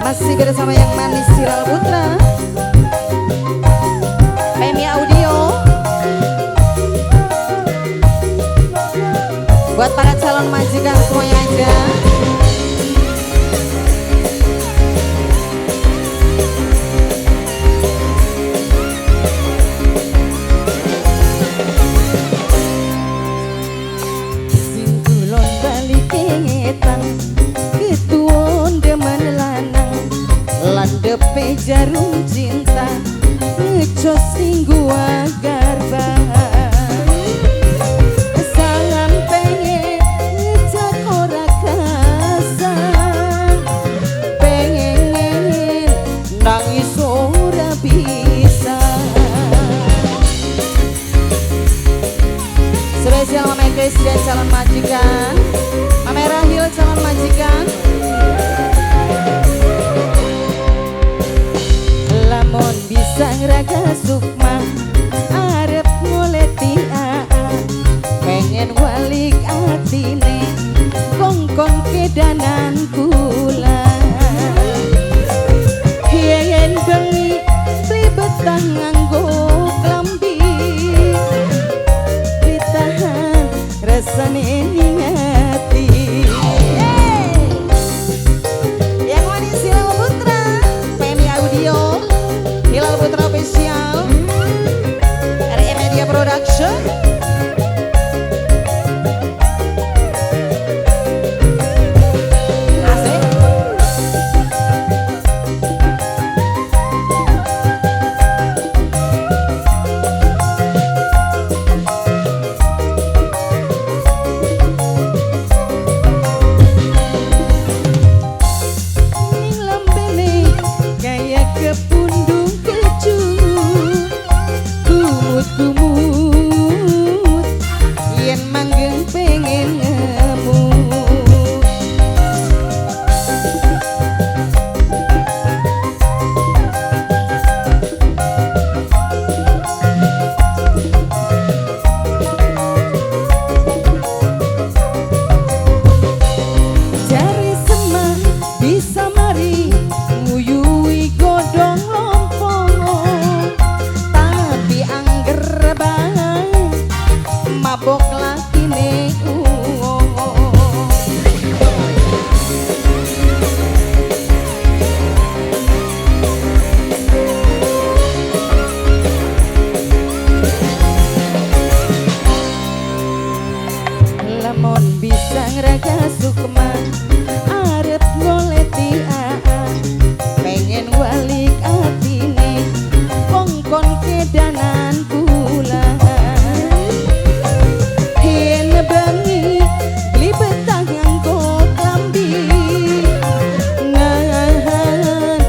Masih bersama yang manis Hilal Putra, PMI Audio. Buat para calon majikan semuanya aja. Sing kulon bali kengetan, ketuon demen lanang, landepe jarum cinta, ngecos ning gua garba. Sampe ngejak ora kasar, pengen nangis ora bisa. Spesial Mama Kris dan calon majikan, Mama Rahil calon majikan. Lamun bisa ngraga sukma, arep ngoleti aa, pengen walik atine, kongkon kedanan kula. Yen bengi plibetang nganggo klambi, ditahan rasane ning ati. Yang manis Hilal Putra, PMI Audio, Hilal Putra Official, RE Media Production. Asik. Ning lambene kaya kepundung keju, kumut-kumut yen manggeng pengen ngemut. Jari semak bisa mari nguyui godong lompong, tapi angger bae mabok lakine uwong. Lamun bisa ngraga sukma, arep ngoleti aa, pengen walik atine, kongkon kedanan kula. Yen bengi beli betah nganggo klambi, nahan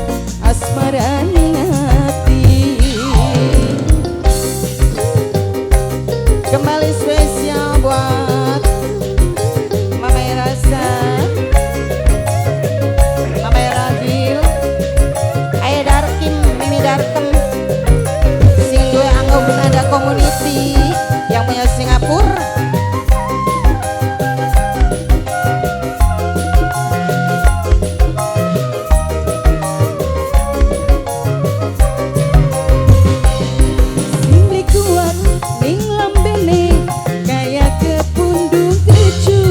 asmara ning ati. Kembali spesial buat Mama Rasa, Mama Rahil, Ayah Darkim, Mimi Darkem, sing duwe anggo ada community yang punya Singapura. Sing beli kuat ning lambene kaya kepundung keju,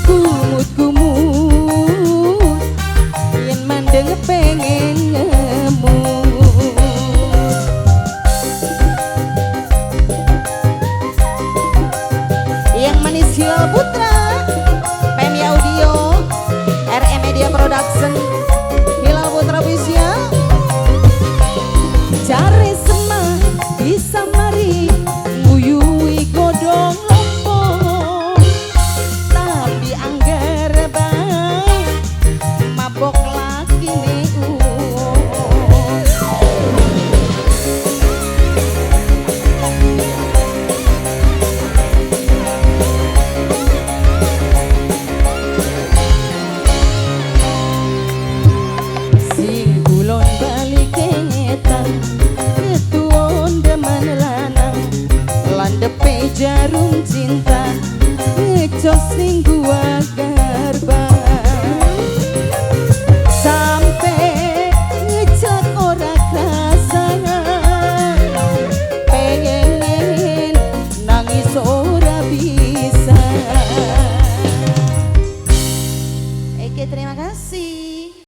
kumut-kumut yen mandeng pengen ngemut. Yang manis Hilal Putra, PMI Audio, RE Media Production, Hilal Putra Official. Cari semak bisa mari nguyui godong lompong, tapi angger bae mabok lakine uwong. Sing kulon bali kengetan, ketuon demen lanang, landepe jarum cinta, ngecos ning gua.